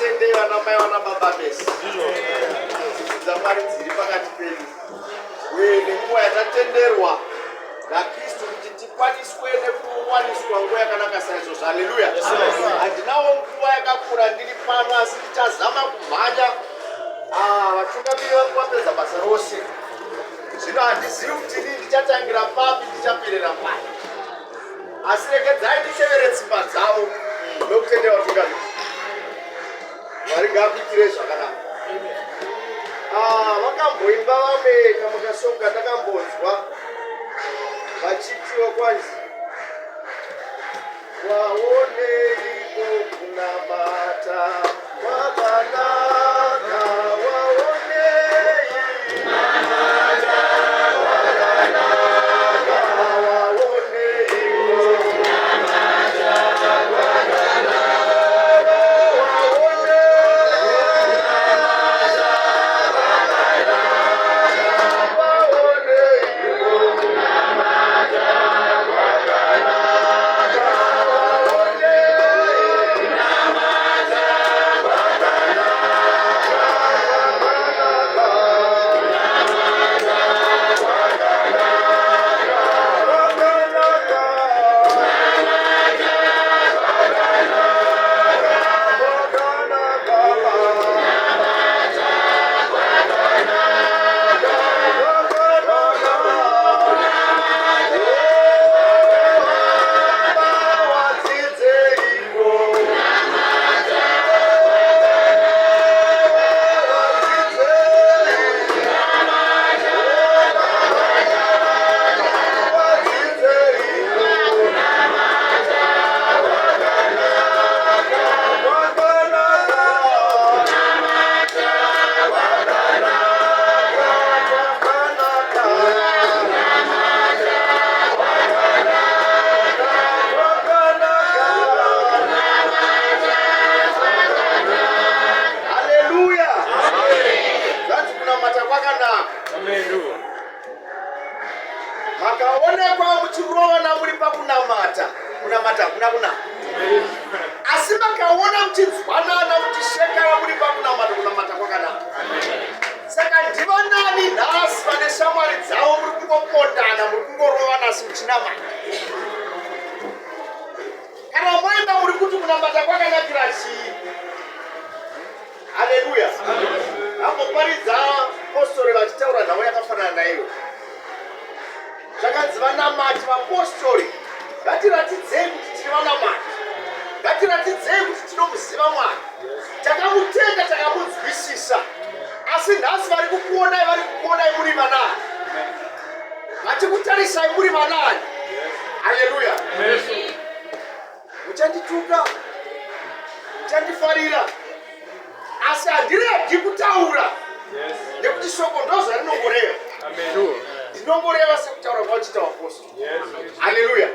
Ngatitendei vana mai vana baba mese. Tsitsi dzaMwari dziri pakati pedu. Uye nenguva yatatenderwa naKristu kuti tikwaniswe nekuwaniswa nguva yakanaka saizvozvo. Haleluya. Handinawo nguva yakakura ndiri pano asi ndichazama kumhanya. Ah, vatungamiri vangu vapedza basa rose. Zvino handizivi kuti ini ndichatangira papi ndichaperera papi. Asi regedzai nditevere tsimba dzavo nokutendera vatungamiri. Mwari ngaakuitirei zvakanaka. Ah, vakamboimba vamwe kamwe kasong kandakambonzwa vachitiwa kwanzi waoneiko kunamata kwakanaka waonei Haleluya! Zvanzi kunamata kwakanaka. Makaonekwa muchirovana muri pakunamata. Kunamata hakuna kunaka. Asi makaona muchinzwanana muchishekana muri pakunamata, kunamata kwakanaka. Saka ndivanani nhasi vane shamwari dzavo muri kungopondana, muri kungorovana asi muchinamata? Kana moimba muri kuti kunamata kwakanakira chii? Haleluya. Amboparidza postori vachitaura nhau yakafanana naiyo. Zvakanzi vanamati vapostori ngatiratidzei kuti tiri vanamati. Ngatiratidzei kuti tinomuziva Mwari. Takamutenda takamunzwisisa. Asi nhasi vari kukuonai vari kukuonai muri vanani. Vachikutarisai muri vanani. Haleluya. Muchandituka, muchandifarira, asi handiregi kutaura nekuti shoko ndozvarinongoreva. Ndinongoreva sekutaura kwauchiita vapostori. Haleluya.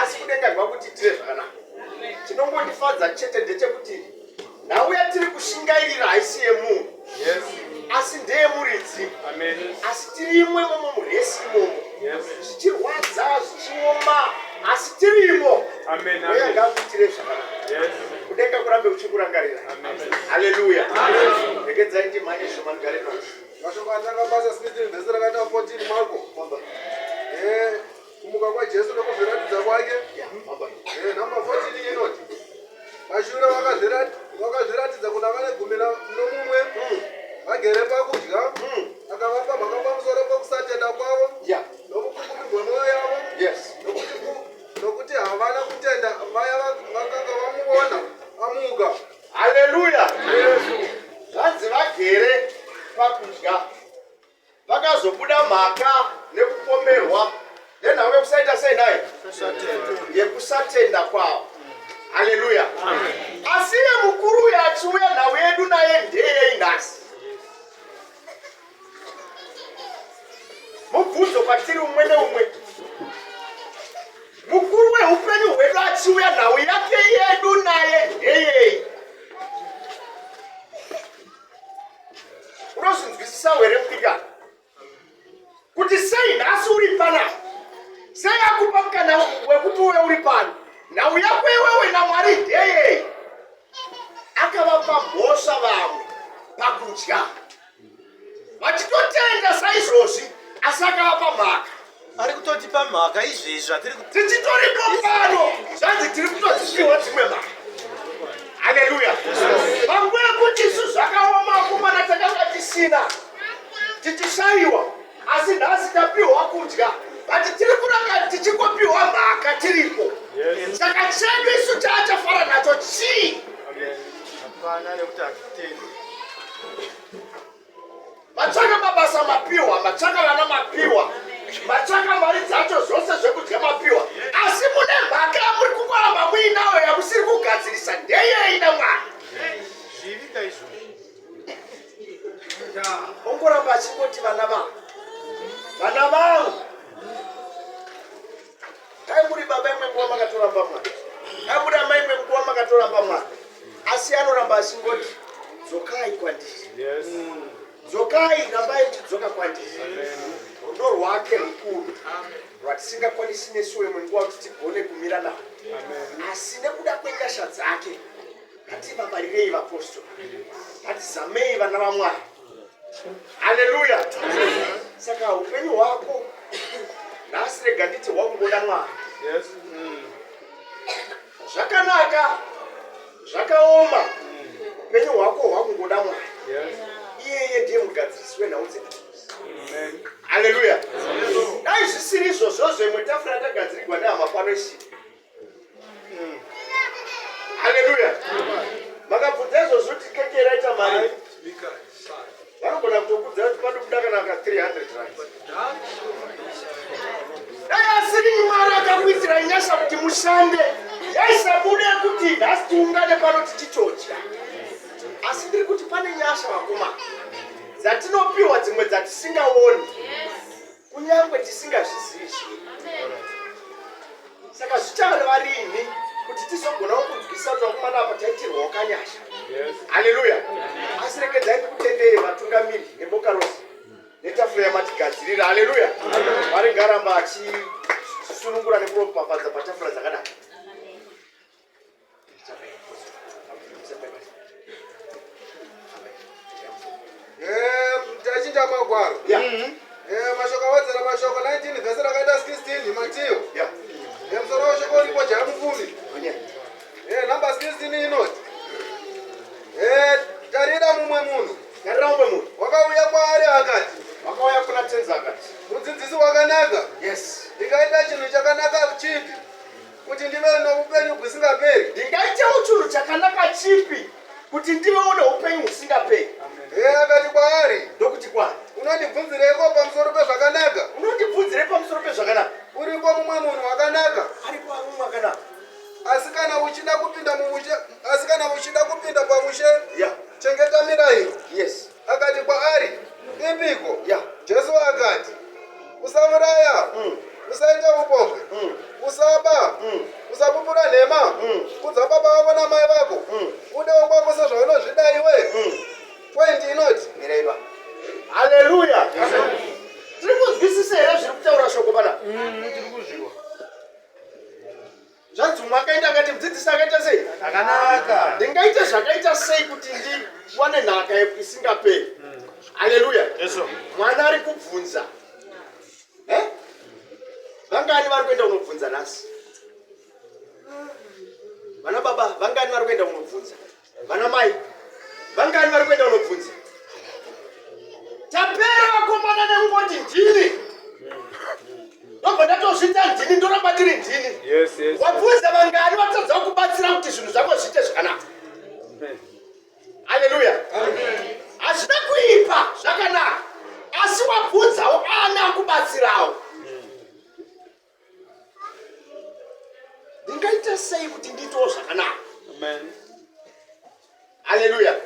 Asi kudenga ngakutiitire zvakanaka. Chinongondifadza chete ndechekuti Nhau yatiri kushingairira haisi yemunhu asi ndeyemuridzi. Asi tirimo imomo muresi imomo, zvichirwadza zvichioma, asi tirimo. Mweya ngaakuitire zvakanaka, kudenga kurambe kuchikurangarira. Haleluya! Regedzai ndimhanye zvishoma ndigare pasi. Mashoko atanga basa 16 vhesi rakaita 14 Marko. Eh, kumuka kwaJesu nokuzviratidza kwake. Eh, namba 14 inoti Pashure wakazviratidza kuna vane gumi nomumwe vagere pakudya, akavapa mhaka pamusoro pokusatenda kwavo novukukutu bwemwoyo yavo, nokuti havana kutenda vaya vakanga vamuona amuka. Haleluya! Zvanzi vagere pakudya Pakazobuda mhaka nekupomerwa nenhau yekusaita sei nhai? Yekusatenda kwavo. Haleluya. Asi iye mukuru uyo achiuya nhau yedu naye ndeyei nhasi? Mubvunzo kwatiri umwe neumwe. Mukuru weupenyu hwedu achiuya nhau yake yedu naye ndeyei? Unozvinzwisisawo here mudikani kuti sei nhasi uri panapa? Sei akupa mukana wekuti uve uri pano? Nhau yako iwewe naMwari ndeyei? Akavapa mhosva vamwe pakudya vachitotenda saizvozvi, asi akavapa mhaka. Ari kutotipa mhaka izvezvi zvatiri tichitoripo pano, zvanzi tiri kutodzipiwa dzimwe mhaka. Haleluya! Panguva yekuti isu zvakaoma, akomana, takanga tisina, tichishayiwa, asi nhasi tapiwa kudya, but tiri kuranga tichingopiwa mhaka tiripo. Saka chedu isu chaachafara nacho chii? Hapana, nekuti hatitendi. Matsvaka mabasa mapiwa, matsvaka vana mapiwa, matsvaka mari dzacho, zvose zvekudya mapiwa, asi mune mhaka yamuri kungoramba muinayo yamusiri kugadzirisa. Ndeyei naMwari? Zvivi kaizvozvo. Ongoramba achingoti, "Vana vangu, vana vangu." Dai muri baba, imwe nguva makatoramba Mwari. Dai muri amai, imwe nguva makatoramba Mwari, asi anoramba achingoti, "Dzokai kwandiri, dzokai, rambai uchidzoka kwandiri." Rudo rwake rukuru rwatisingakwanisi nesuwo imwe nguva kuti tigone kumira navo, asi nekuda kwenyasha dzake, ngativabarirei vapostori, ngatizamei vana vaMwari. Haleluya! Saka upenyu hwako nhasi, rega nditi hwakungoda Mwari. Zvakanaka, zvakaoma, upenyu hwako hwakungoda Mwari. Iyeye ndiye mugadzirisi wenhau dzedu. Haleluya! Dai zvisiri izvozvozvo, imwe tafura yatagadzirirwa nehama pano isiri. Haleluya! Makabvunza izvozvo kuti keke raita mari, vanogona kutokudza kuti panobuda kana ka 300 rand. Dai asiri Mwari akakuitirai nyasha kuti mushande, yaisabude kuti nhasi tiungane pano tichitodya. Asi ndiri kuti pane nyasha, vakomana, dzatinopiwa, dzimwe dzatisingaoni, kunyange tisingazvizivi zvedu. Saka zvichava rini kuti tizogonawo kunzwisisa kuti, vakomana, apa taitirwawo kanyasha? Haleluya! Asi regedzai ndikutendei, vatungamiri neboka rose, netafura yamatigadzirira. Haleluya! Mwari ngaramba achisunungura nekuropafadza patafura dzakadai. Tachinja magwaro. Mashoko awedzera mashoko 19, vhesi rakaita 16, Matiyo. Musoro weshoko uripo jaya mupfumi. Namba 16 inoti, "Tarira, mumwe munhu Tarira, mumwe munhu wakauya kwaari akati, wakauya kuna Tenzi akati, Mudzidzisi wakanaka, ndingaita chinhu chakanaka chipi kuti ndive noupenyu husingaperi?" Ndingaitawo chinhu chakanaka chipi kuti ndivewo neupenyu husingaperi? Akati kwaari, Ndokuti kwaari, Unondibvunzireiko pamusoro pezvakanaka? Unondibvunzirei pamusoro pezvakanaka? Uripo mumwe munhu wakanaka. Aripo mumwe akanaka. Asi kana uchida kupinda muushe, asi kana uchida kupinda paushe, chengeta mirayiro. Akati kwaari, Ipiko? Jesu akati, Usauraya, usaita upombwe, usaba, usapupura nhema, kudza baba vako namai vako, udewo kwako sezvaunozvida iwe." Point inoti, Miraiva. Haleluya! Tiri kunzwisisa here zviri kutaura shoko pana? Tiri kuzviwa. Zvanzi umwe akaenda akati, "Mudzidzisi akaita sei? Akanaka. Ndingaite zvakaita sei kuti ndiwane nhaka isingaperi?" Haleluya! Mwana ari kubvunza. Eh? Vangani vari kuenda kunobvunza nhasi? Vana baba, vangani vari kuenda kunobvunza? Vana mai, vangani vari kuenda kunobvunza? Tapera, vakomana, nekungoti ndini, ndobva ndatozviita ndini, ndoramba ndiri ndini. Wabvunza vangani vatadza kubatsira kuti zvinhu zvako zviite zvakanaka? Haleluya! Hazvina kuipa, zvakanaka, asi wabvunzawo ana kubatsirawo? Ndingaita sei kuti ndiitewo zvakanaka? Amen. Haleluya!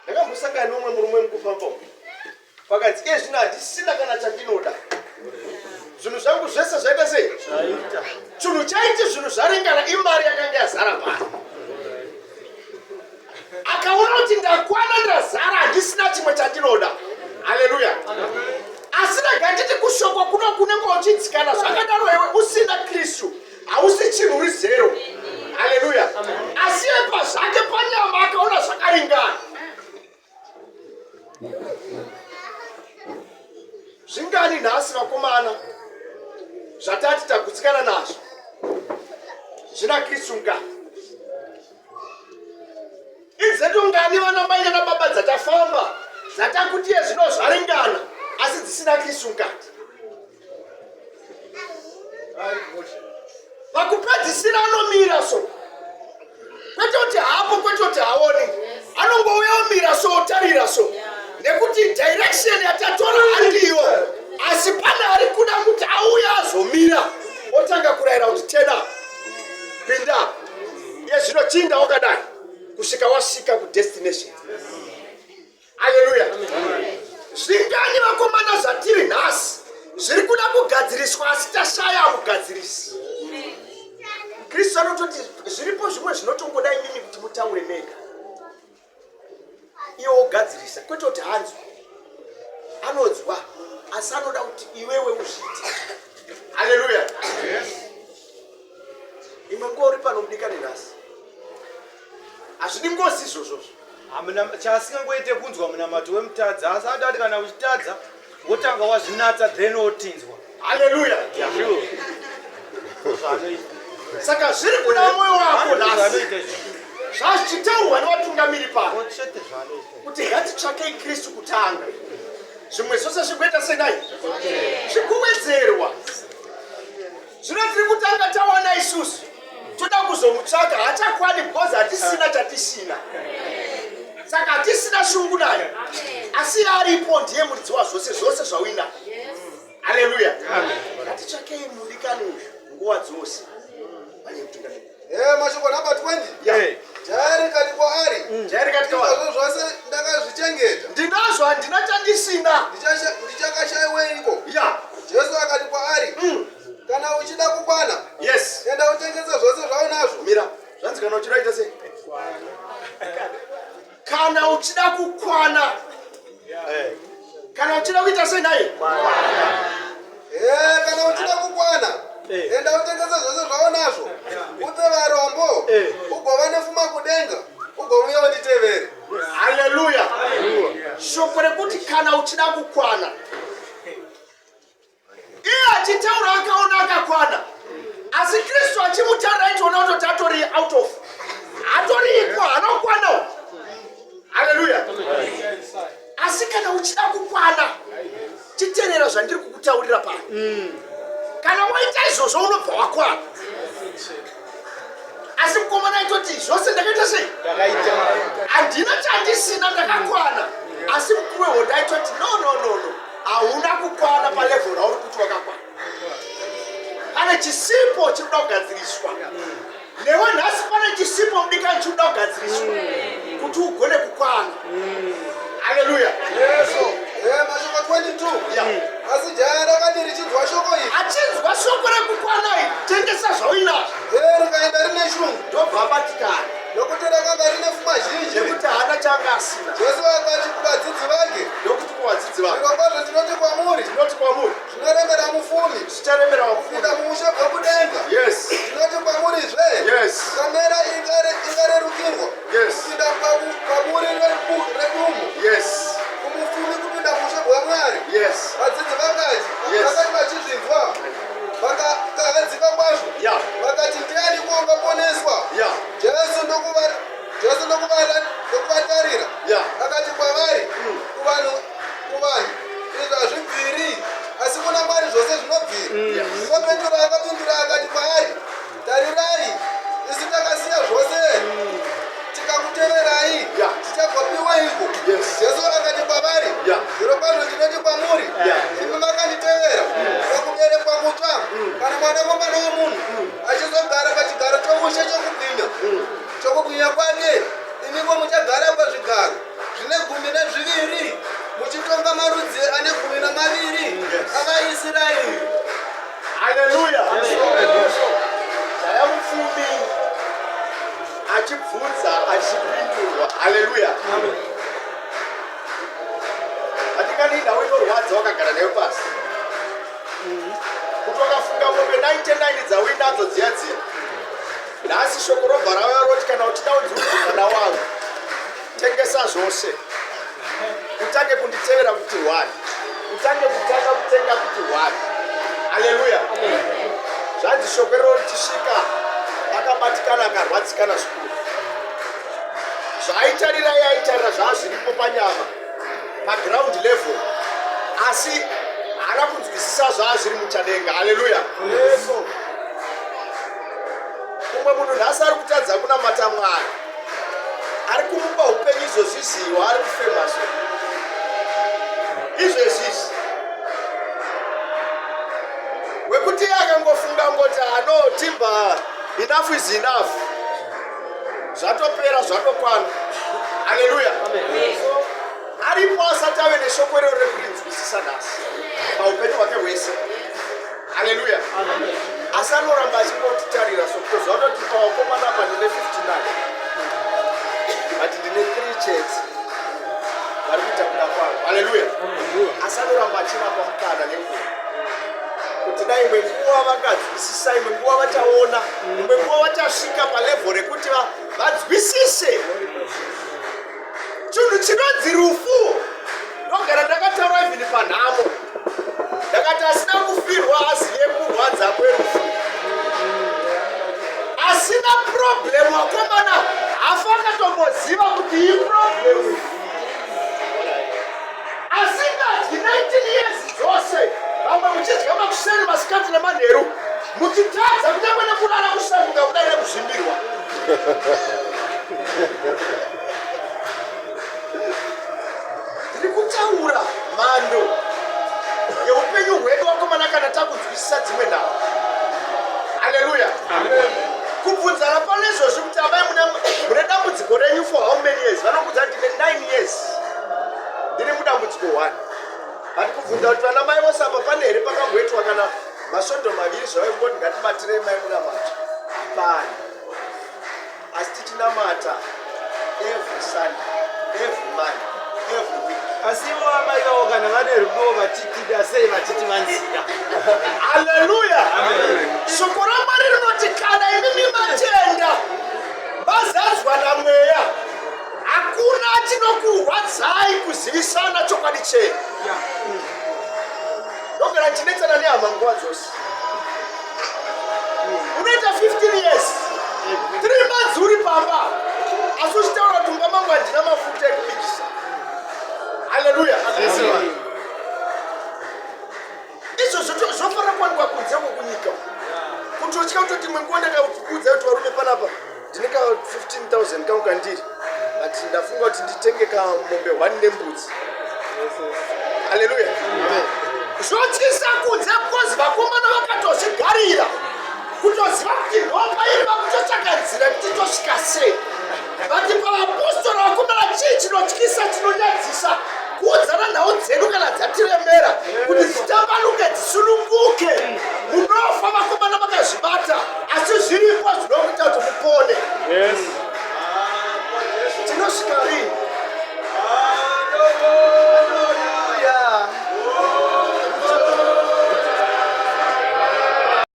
Ndakambosangana neumwe murume mukufamba umu, pakanzi, "Iye zvino handisina kana chandinoda, zvinhu zvangu zvese zvaita sei?" Zvaita. Chinhu chaiti zvinhu zvaringana imari yakanga yazara pano. Akaona kuti ndakwana, ndazara, handisina chimwe chandinoda. Haleluya! Asi rega nditi kushoko kuno kunenge uchidzikana zvakadaro, iwe usina Kristu hausi chinhu, uri zero. Zvatati tagutsikana nazvo zvina Kristu mukati. Idzedu ngani vana mai nana baba dzatafamba dzatakuti zvino zvaringana asi dzisina Kristu mukati. Pakupedzisira anomira so kwete kuti haapo, kwete kuti haoni, anongouya omira so otarira so, nekuti direction yatatora handiyo, asi pane ari kuda kuti auya azomira otanga kurayira kuti tena pinda iye zvino chinda wakadai kusvika wasvika kudestination. Haleluya! Zvingani vakomana zvatiri nhasi zviri kuda kugadziriswa asi tashaya mugadzirisi. Kristu anototi zviripo zvimwe zvinotongoda imimi kuti mutaure mega, iwe wogadzirisa, kwete kuti hanzwa. Anonzwa, asi anoda kuti iwewe uzviite. Haleluya! Imwe nguva uri pano mudikani nhasi, hazvidi ngozi izvozvozvo. Chaasingangoite kunzwa munamato wemutadzi, asi adati kana uchitadza wotanga wazvinatsa then wotinzwa. Haleluya! Saka zviri kuda mwoyo wako nhasi, zvazvichitaurwa nevatungamiri pano kuti ngatitsvakei Kristu kutanga, zvimwe zvose zvikuita senai zvikuwedzerwa. Zvino tiri kutanga tawana isusu, toda kuzomutsvaka, hachakwani because hatisina chatisina, saka hatisina shungu nayo, asi aripo ndiye muridzi wazvose, zvose zvauinazvo. Haleluya! Ngatitsvakei mudikani uyu nguva dzose. Vane mutungamiri. Mashoko namba 20. Jaya rikati kwaari, Jaya rikati kwaari, izvozvo zvose ndakazvichengeta. Ndinazvo, handina chandisina. Ndichakashaiweiko? Jesu akati kwaari, kana uchida kukwana, enda utengese zvose zvaunazvo. Mira, zvanzi kana uchida ita sei? Kana uchida kukwana. Kana uchida kuita sei naye? Kana uchida kukwana, enda utengese zvose zvaunazvo, upe varombo, ugova nefuma kudenga, ugouya unditevere. Haleluya! Shoko rekuti kana uchida kukwana, iye achitaura akaona akakwana, asi Kristu achimutaura aitoona kutoti atori out of, atoriko, haana. Haleluya! Asi kana uchida kukwana, chiteerera zvandiri kukutaurira pano. Kana waita izvozvo unobva wakwana. Asi mukomana aitoti zvose ndakaita sei, handina chandisina, ndakakwana. Asi mukuru wehondo aitoti no, no, no, no, hauna kukwana palevel rauri kuti wakakwana. Pane chisipo chinoda kugadziriswa. Newe nhasi pane chisipo mudikani chinoda kugadziriswa kuti ugone kukwana. Haleluya! Jesu. Mashoko 22. Asi jaya rakati richinzwa shoko iri, Achinzwa shoko rekukwana iri, tengesa zvauinazvo, rikaenda rine shungu, ndobva abatikana, nokuti rakanga rine fuma zhinji. Nekuti haana changa asina. Jesu akati kuvadzidzi vake, Ndokuti kuvadzidzi vake, zvirokwazvo ndinoti kwamuri, ndinoti kwamuri, zvinoremera mufumi zvicharemera kupinda vapfumi muushe hwekudenga. Ndinoti kwamurizve, kamera ingarerukirwa kupinda paburi redumu kumufumi kupinda muushe hwamwari. Vadzidzi vakati, vakati vachizvinzwa, vakakahadzika kwazvo, vakati, ndiani ungaponeswa? Jesu ndokuvatarira, akati kwavari, kuvanhu izvi hazvibviri, asi kuna Mwari zvose zvinobvira. Ndipo Petro akapindura akati kwaari, tarirai, isu takasiya zvose tikakuteverai, tichagopiweiko? Jesu akati kwavari, zvirokwazvo ndinoti kwamuri, imi makanditevera pakuberekwa kutsva, kana Mwanakomana womunhu achizogara pachigaro choushe chokubwinya kwake, imiko muchagara pazvigaro zvine 12, muchitonga marudzi ane 12 avaIsraeri. Haleluya! Jaya mupfumi achibvunza achipindurwa. Haleluya! Hatikani nhau inorwadza wakagara nayo pasi kuti wakafunga mombe 99 dzauinadzo dziya dziya, nhasi shoko robva rauya roti kana uchida unzi unzi mwana wangu, tengesa zvose utange kunditevera kuti one, utange kutanga kutenga kuti one. Haleluya. Zvanzi shoko iroro richisvika, akabatikana akarwadzikana zvikuru. Zvaaitarira iye aitarira zvaazviripo panyama, paground level, asi haana kunzwisisa zvaazviri muchadenga. Haleluya. Umwe munhu nhasi ari kutadza kunamata Mwari, ari kumupa upenyu izvozvi izvi ari kufema so izvezvi izvi wekuti iye akangofunga ngoti ano ah, timba enough is enough, zvatopera, zvatokwana. Haleluya. Aripo asati ave neshoko iroro rekurinzwisisa nhasi paupenyu hwake hwese. Haleluya. Asi anoramba achingotitarira sokutoziva kutoti pavakomana apa ndine 59, but ndine 3 chete vari kuita kuda kwangu. Haleluya. Asi anoramba achivapa mukana nenguva kuti dai imwe nguva vanganzwisisa, imwe nguva vachaona, imwe nguva vachasvika palevel rekuti vanzwisise chinhu chinonzi rufu. Ndogara ndakataura even panhamo, ndakati asina kufirwa azive kurwadza kwerufu. Asina problem wakomana hafa akatomboziva kuti iproblem. Asingadyi 19 years dzose, vamwe muchidya makuseni, masikati nemanheru, muchitadza kunyange nekurara kusanduka kudai nekuzvimbirwa. Ndiri kutaura mhando yeupenyu hwedu wakomana kana takunzwisisa dzimwe nhau. Haleluya. Kubvunzana pane izvozvi kuti amai mune dambudziko renyu for how many years, vanokudza ndine 9 years ndiri mudambudziko 1, but kubvunza kuti vana mai vose apa pane here pakamboitwa kana masvondo 2 zvavo kungoti ngatibatirei mai munamato, hapana. Asi tichinamata every Sunday, every month, every week. Asi ivo amai vavo kana vane rudo vachitida sei vachiti vanzira? Haleluya. Shoko raMwari rinoti kana imimi matenda mazadzwa namweya, hakuna chinokurwadzai kuzivisana chokwadi chenyu. Ndogara ndichinetsana nehama nguva dzose. Unoita 15 years, 3 months uri pamba, asi uchitaura kuti mumba mangu handina mafuta ekubikisa. Haleluya. Izvo zvofanira kuwanikwa kunze kwokunyika kuti utya kutoti imwe nguva ndakakuudza kuti varume panapa ndine ka 15,000 kangu kandiri, but ndafunga kuti nditenge kamombe 1 nembudzi. Haleluya. Zvotyisa kunze because vakomana vakatozvigarira kutoziva kuti nhomba iri, vakutotsvaka nzira yekuti tosvika sei. But pavapostora vakomana, chii chinotyisa, chinonyadzisa? Kuudzana nhau dzedu kana dzatiremera kuti dzitambanuke, dzisununguke. Munofa vakomana makazvibata, asi zviripo zvinokuita kuti mupone. Tinosvika rini? Hallelujah.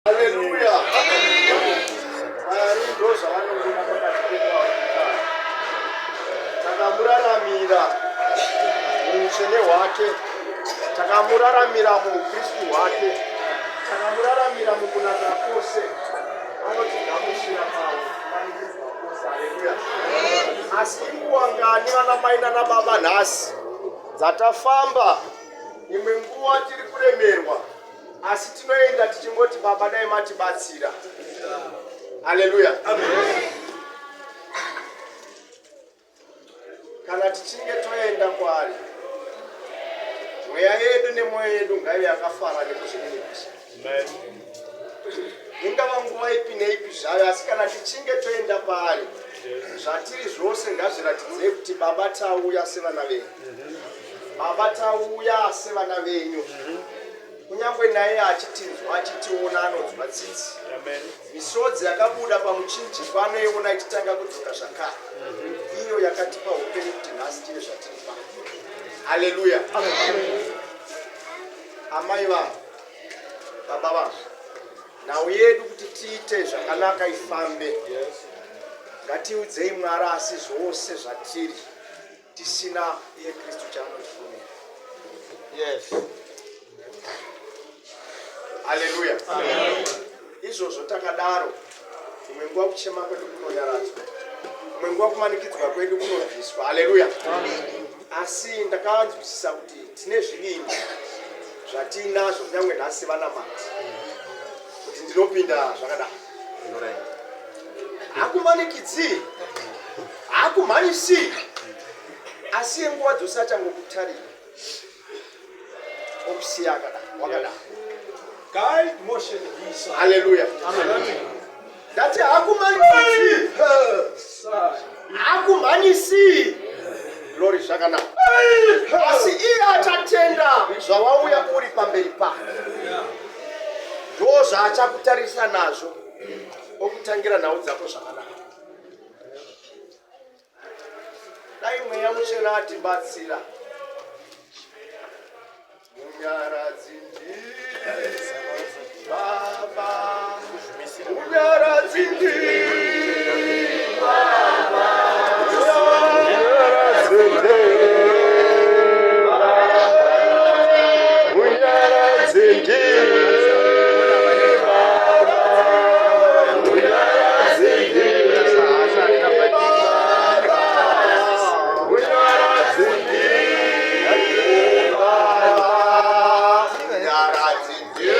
Haleluya. Mwari ndo zvavanoona pakati pedu ava. Takamuraramira muutsvene hwake, takamuraramira muukristu hwake, takamuraramira mukunaka kwose, anotigamuchira pakumanikidzwa kwose. Haleluya. Asi inguva ngani vana mai nana baba nhasi dzatafamba imwe nguva tiri kuremerwa, asi tinoenda tichingoti, "Baba, dai matibatsira"? Haleluya. Kana tichinge toenda kwaari, mweya yedu nemwoyo yedu ngaive yakafara nekuzvininipisa, ingava nguva ipi neipi zvayo. Asi kana tichinge toenda paari, zvatiri zvose ngazviratidzei kuti, "Baba, tauya sevana venyu. Baba, tauya sevana venyu." Kunyange naye achitinzwa, achitiona, anonzwa tsitsi. Misodzi yakabuda pamuchinjikwa anoiona ichitanga kudzoka zvakare, iyo yakatipa upenyu kuti nhasi tive zvatiri pano. Haleluya. Amai vangu, baba vangu, nhau yedu kuti tiite zvakanaka ifambe, ngatiudzei Mwari asi zvose zvatiri tisina iye Kristu chaanotifumira. Haleluya. Izvozvo takadaro, imwe nguva kuchema kwedu kunonyaradzwa, imwe nguva kumanikidzwa kwedu kunobviswa. Haleluya. Asi ndakanzwisisa kuti tine zvivindi zvatiinazvo kunyange nhasi vanamati kuti ndinopinda zvakadaro. Hakumanikidzi, hakumhanyisi, asi nguva dzose achangokutarira okusiya akadaro wakadaro. Guide motion visa. Haleluya. Ndati hakumanikidzi, hakumhanyisi. Glory, zvakanaka. Asi iye achatenda zvawauya uri pamberi pake, ndo zvaachakutarisa nazvo okutangira nhau dzako zvakanaka. Dai Mweya Mutsvene atibatsira. Munyaradzi ndi Baba, Munyaradzi ndi Baba, Munyaradzi ndi Munyaradzi ndi Baba, Munyaradzi ndi Baba, Munyaradzi ndi Baba, Munyaradzi ndi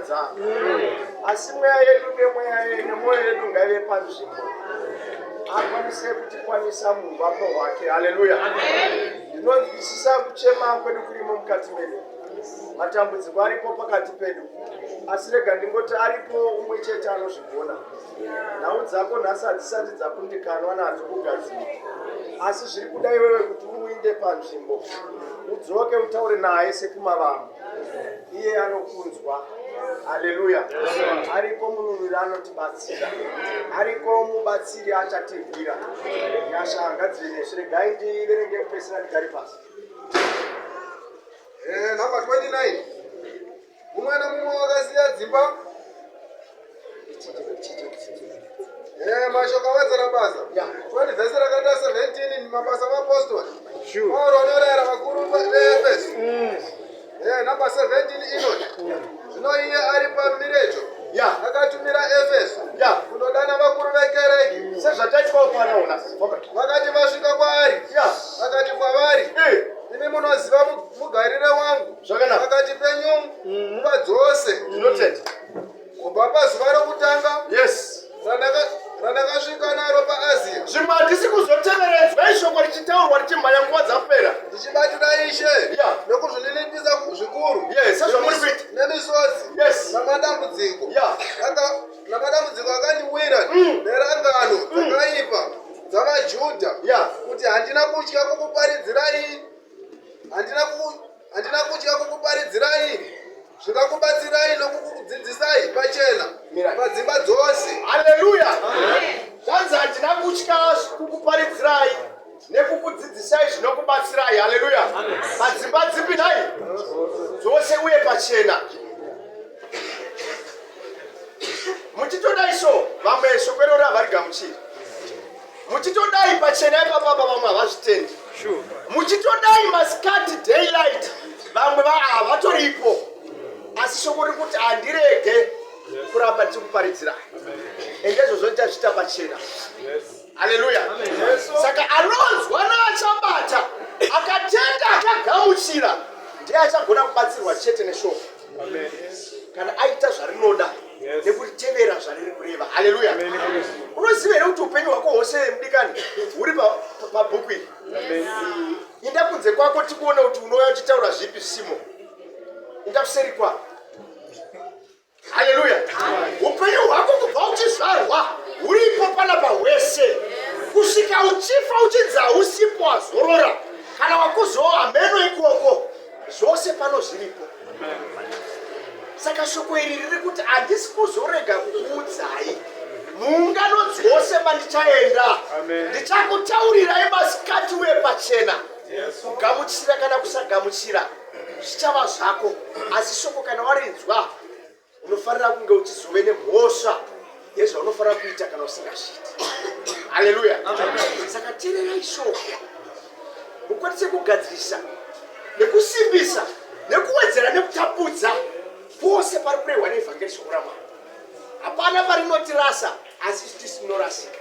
akatadza. Asi mweya yedu nemweya nemwoyo yedu ngaive panzvimbo. Akwanise kutikwanisa muhuvapo hwake. Haleluya. Ndinonzwisisa kuchema kwedu kurimo mukati medu. Matambudziko aripo pakati pedu. Asi rega ndingoti aripo umwe chete anozvigona. Nhau dzako nhasi hadzisati dzakundikanwa nadzo kugadzira. Asi zviri kuda iwewe kuti uinde panzvimbo. Udzoke utaure naye sekumavambo. Iye anokunzwa. Haleluya. Ariko mununuri anotibatsira. Ariko mubatsiri achatirwira. Nyasha ngadzive nesu. Regai ndiverenge kupesera ndigare pasi. Eh, number 29. Mumwe nomumwe wakasiya dzimba. Eh, mashoko awedzera basa. 20 vhesi rakaita 17 mabasa avapostori. Pauro anorayira vakuru veEfeso. Eh, number 17 inoti zvino iye ari pamireto akatumira Efeso kundodana vakuru vekereke. Sezvataitwawo pano nhasi. Vakati vasvika kwaari, akati kwavari, eh. imi munoziva mugarire wangu zvakanaka pakati penyu mm. nguva dzose. Ndinotenda. Kubva pazuva rokutanga yes randakasvika naro paAzia. Zvimwe handisi kuzoteveredzwa ishoko richitaurwa richimhanya nguva dzapera. Ndichibatira Ishe yeah. Nokuzvininipisa zvikuru. Yes, sezvamuri kuita. Nemisodzi. Yes. Namadambudziko. Yeah. Namadambudziko akandiwira nerangano dzakaipa dzavaJudha. Yeah. Kuti handina kutya kukuparidzirai handina handina kutya kukuparidzirai zvingakubatsirai nokukudzidzisai pachena padzimba dzose. Haleluya! Zvanzi handina kutya kukuparidzirai nekukudzidzisai zvinokubatsirai. Haleluya! Padzimba dzipi nhai? Dzose uye pachena. Muchitodai so vamwe shoko iroro havarigamuchiri. Muchitodai pachena ipapapa vamwe havazvitendi. Muchitodai masikati daylight vamwe havatoripo. Asi shoko riri kuti handirege kuramba ndichikuparidzirai. Ende izvozvo ndichazviita pachena. Haleluya. Saka anonzwa naachabata akatenda akagamuchira ndiye achagona kubatsirwa chete neshoko. Kana aita zvarinoda nekuritevera zvariri kureva. Haleluya. Unoziva here kuti upenyu hwako hwose mudikani huri pabhuku iri? Inda kunze kwako tikuone kuti unouya uchitaura zvipi zvisimo. Inda kuseri kwako. Haleluya. Upenyu hwako kubva uchizvarwa huripo panapa hwese kusvika uchifa uchinzi hausipo wazorora kana wakuzowa mheno ikoko zvose pano zviripo. Saka shoko iri riri kuti handisi kuzorega kukuudzai muungano dzose mandichaenda ndichakutaurirai masikati uye pachena kugamuchira kana kusagamuchira zvichava zvako asi shoko kana warinzwa unofanira kunge uchizove nemhosva yezvaunofanira kuita kana usingazviiti. Haleluya. Saka teererai shoko mukwanise kugadzirisa nekusimbisa nekuwedzera nekutapudza pose pari kurehwa neevhangeri shoko raMwari. Hapana parinotirasa asi isu tisu tinorasika.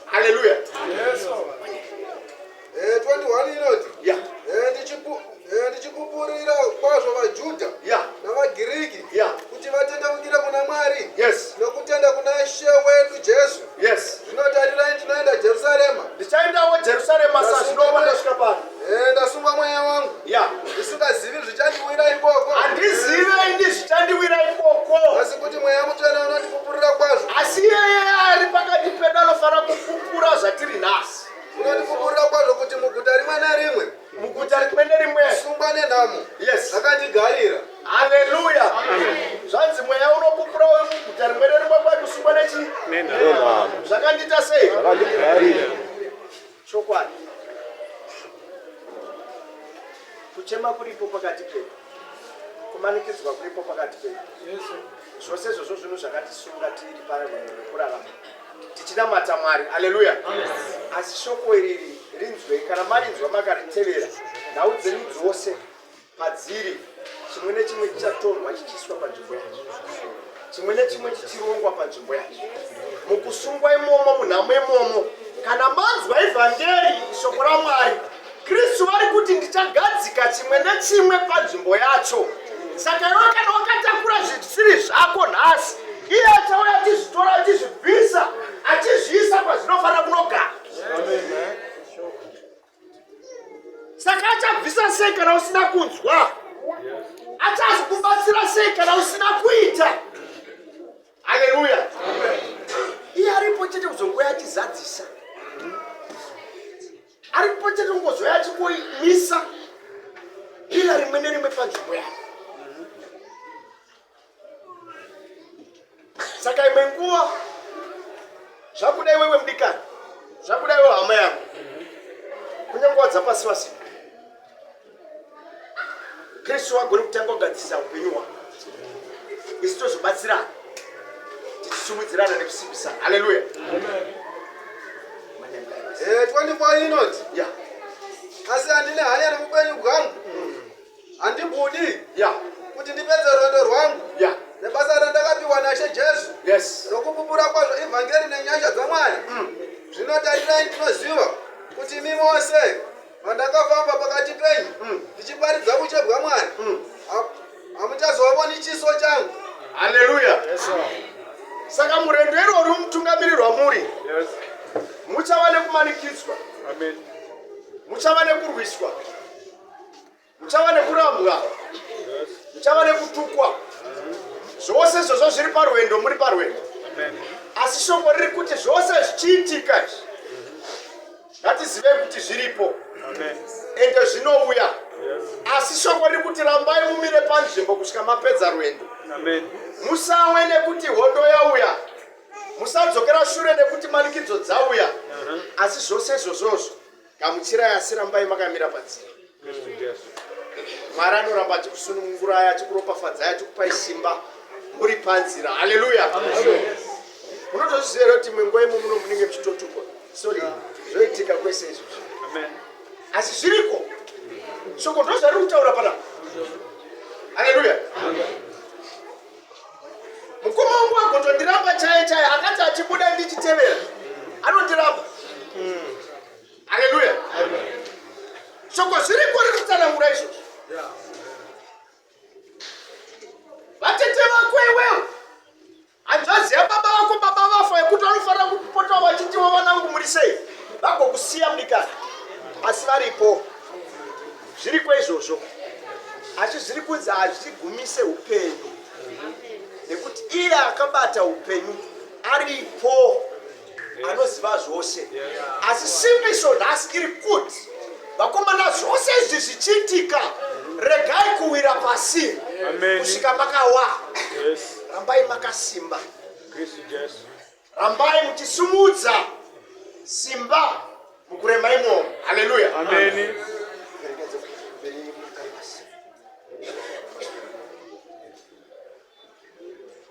Haleluya. 21 inoti Yeah. Ndichipupurira kwazvo vaJudha Yeah. navaGiriki Yeah. kuti vatendeukire kuna Mwari Yes. nokutenda kuna Ishe wedu Jesu. Yes. Zvino tarirai ndinoenda Jerusarema. Ndichaendawo Jerusarema sazvinova ndasvika pano. Ndasungwa mweya wangu. Yeah. Ndisingazivi zvichandiwira ikoko. Handizive ini zvichandiwira ikoko. Asi kuti Mweya Mutsvene unondipupurira kwazvo. Asi iyeye ari pakati pedu anofanira kupupura zvatiri nhasi. Unondipupurira kwazvo kuti muguta rimwe nerimwe. Muguta rimwe nerimwe. Sungwa nenhamo. Yes. Zvakandigarira. Haleluya. Zvanzi mweya unopupura muguta rimwe nerimwe kwakusungwa nechi? Nenhamo. Zvakandiita sei? Zvakandigarira. Chokwadi. Kuchema kuripo pakati pedu. Kumanikidzwa kuripo pakati pedu. Zvose izvozvo zvinhu zvakatisunga tiri parwendo rwekurarama tichinamata Mwari. Haleluya. Asi shoko iri rinzwei, kana marinzwa makaritevera, nhau dzenyu dzose padziri chimwe nechimwe chichatorwa chichiiswa panzvimbo yacho, chimwe nechimwe chichirongwa panzvimbo yacho. Mukusungwa imomo, munhamo imomo, kana manzwa ivhangeri, shoko raMwari, Kristu vari kuti ndichagadzika chimwe nechimwe panzvimbo yacho. Saka iwe kana wakatakura zvako nhasi, iye achauya achizvitora achizvibvisa achizviisa kwazvinofanira kunogara. Saka achabvisa sei kana usina kunzwa? Achazokubatsira sei kana usina kuita? Haleluya! Iye aripo chete kuzongouya achizadzisa, aripo chete kungozouya achingoimisa pira rimwe nerimwe panzvimbo yaro. Saka imwe nguva zvakuda iwewe mudikani, zvakuda iwewe hama yangu, kunyange wadza pasi vasina Kristu wagone kutanga kugadzirisa upenyu hwako, isu tozobatsirana tichisumudzirana nekusimbisana. Haleluya! 24 inoti ya asi handine hanya neupenyu bwangu, handibudi ya kuti ndipedze rwendo rwangu ya nebasa randakapiwa naShe Jesu rokupupura kwazvo ivhangeri nenyasha dzaMwari. Zvino tarirai, ndinoziva kuti imi mose vandakafamba pakati penyu ndichiparidza ushe bwaMwari, hamuchazovoni chiso changu. Haleluya! Saka murendo irori mutungamiriri wamuri, muchava nekumanikidzwa, Amen. muchava nekurwiswa, muchava nekurambwa, muchava nekutukwa. Zvose izvozvo zviri parwendo, muri parwendo. Amen. Asi shoko riri kuti zvose zvichiitika izvi, ngatizivei kuti zviripo. Amen. Ende zvinouya. Asi shoko riri kuti rambai mumire panzvimbo kusvika mapedza rwendo. Amen. Musawe nekuti hondo yauya, musadzokera shure nekuti manikidzo dzauya. Asi zvose izvozvozvo gamuchirai, asi rambai makamira panzira. Kristu Jesu. Mwari anoramba achikusunungurai, achikuropafadzai, achikupai simba muri panzira. Haleluya! Munotozviziva here kuti imwe nguva imo muno munenge muchitotukwa? Sorry, zvoitika kwese izvozvo. Amen. Asi zviriko, shoko ndo zvariri kutaura panapa. Haleluya! Mukoma wangu agotondiramba chaiye chaiye, akati achibuda ndichitevera anondiramba. Haleluya! Shoko zviriko riri kutsanangura izvozvo. Vatete vako iwewe, hanzvadzi yababa vako, baba vafa, yekuti vanofanira kupota vachitiwo vanangu muri sei, vagokusiya mudikani, asi varipo. Zviriko izvozvo, asi zviri kunzi hazvigumise upenyu, nekuti iye akabata upenyu aripo, anoziva zvose. Asi simbiso nhasi iri kuti vakomana, zvose izvi zvichiitika, regai kuwira pasi Amen. kusvika makawa. Rambai makasimba. Kristu Jesu. Rambai muchisumudza simba mukurema imomo. Haleluya! Amen.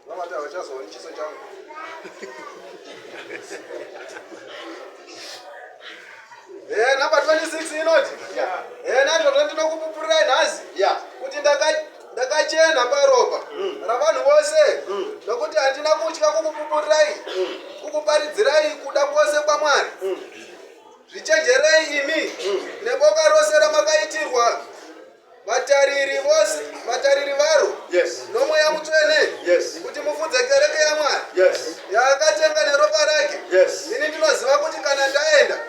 Vamati havachazooni chiso changu. Namba 26 inoti, naizvozvo ndinokupupurirai nhasi kuti ndakachena paropa ravanhu vose, nokuti handina kutya kukupupurirai, kukuparidzirai kuda kwose kwaMwari. Zvichenjerei imi neboka rose ramakaitirwa vatariri vose, vatariri varo noMweya Mutsvene, kuti mufudze kereke yaMwari yaakatenga neropa rake. Ini ndinoziva kuti kana ndaenda,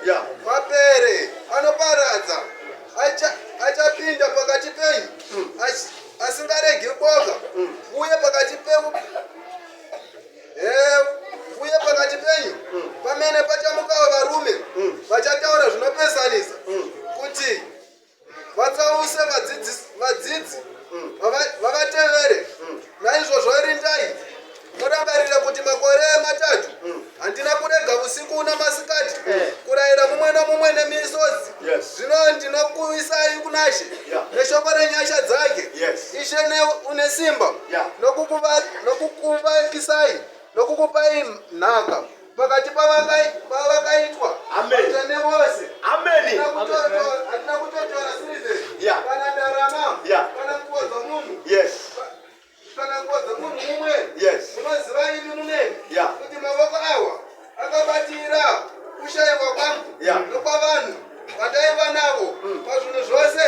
mapere anoparadza achapinda pakati penyu, asingaregi boka, uye pakati penyu pamene pachamukawo varume vachataura zvinopesanisa, kuti vatsause vadzidzi vavatevere. Naizvozvo rindai, murangarire kuti makore 3 handina kurega usiku namasikati kurayira mumwe nomumwe nemisodzi. Zvino ndinokuisai kunaShe neshoko renyasha dzake. Ishe une simba nokukuvakisai nokukupai nhaka pakati pavakaitwa Amen. vatsvene vose. Ameni. Hatina kutotora sirivheri kana ndarama kana nguo dzomunhu kana nguo dzomunhu mumwe. Munoziva imi mumene kuti mavoko awa akabatira kushayiwa kwangu nokwavanhu vandaiva navo pazvinhu zvose.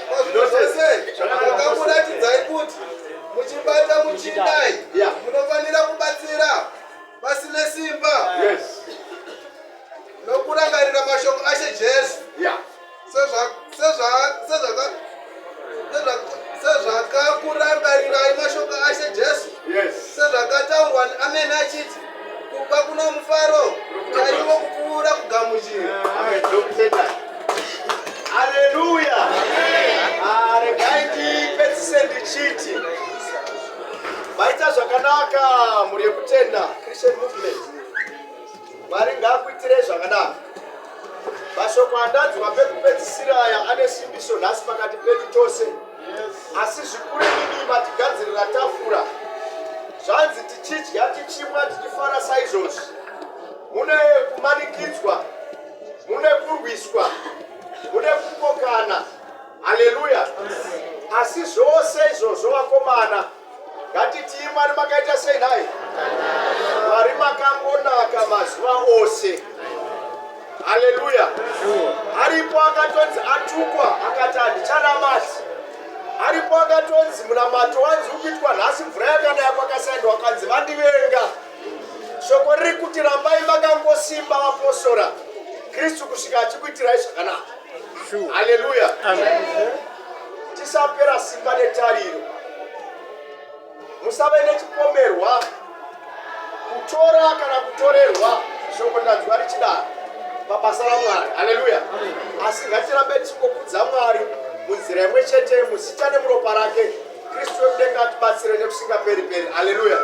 Pazvinhu zvose ndakakuratidzai kuti Ndinokurangarirai mashoko aShe Jesu. Yes. Sezvakataurwa amene achiti, kupa kuno mufaro chaiwo kupfuura kugamuchira. Amen. Ndokutenda. Haleluya. Ah, regai ndipedzise ndichiti maita zvakanaka mhuri yekutenda Christian Movement. Mwari ngaakuitirei zvakanaka. Mashoko andanzwa pekupedzisira aya ane simbiso nhasi pakati pedu tose. Asi zvikuru imimi matigadzirira tafura. Zvanzi tichidya tichimwa tichifara saizvozvi. Mune kumanikidzwa, mune kurwiswa, mune kupokana. Haleluya. Asi zvose izvozvo vakomana Ngatitii Mwari makaita sei nhai? Mwari makangonaka mazuva ose. Haleluya. Aripo akatonzi atukwa akati handichanamati. Aripo akatonzi munamato wanzi ukuitwa nhasi mvura yakanaya kwakasaendwa akanzi vandivenga. Shoko riri kuti rambai makangosimba vapostora Kristu kusvika achikuitirai zvakanaka. Haleluya. Tisapera simba netariro. Musave nechipomerwa kutora kana kutorerwa shoko ndanzwa richidaro pabasa raMwari. Haleluya. Asi ngatirambe tichingokudza Mwari munzira imwe chete muzita nemuropa rake. Kristu wekudenga atibatsire nekusingaperi peri. Haleluya.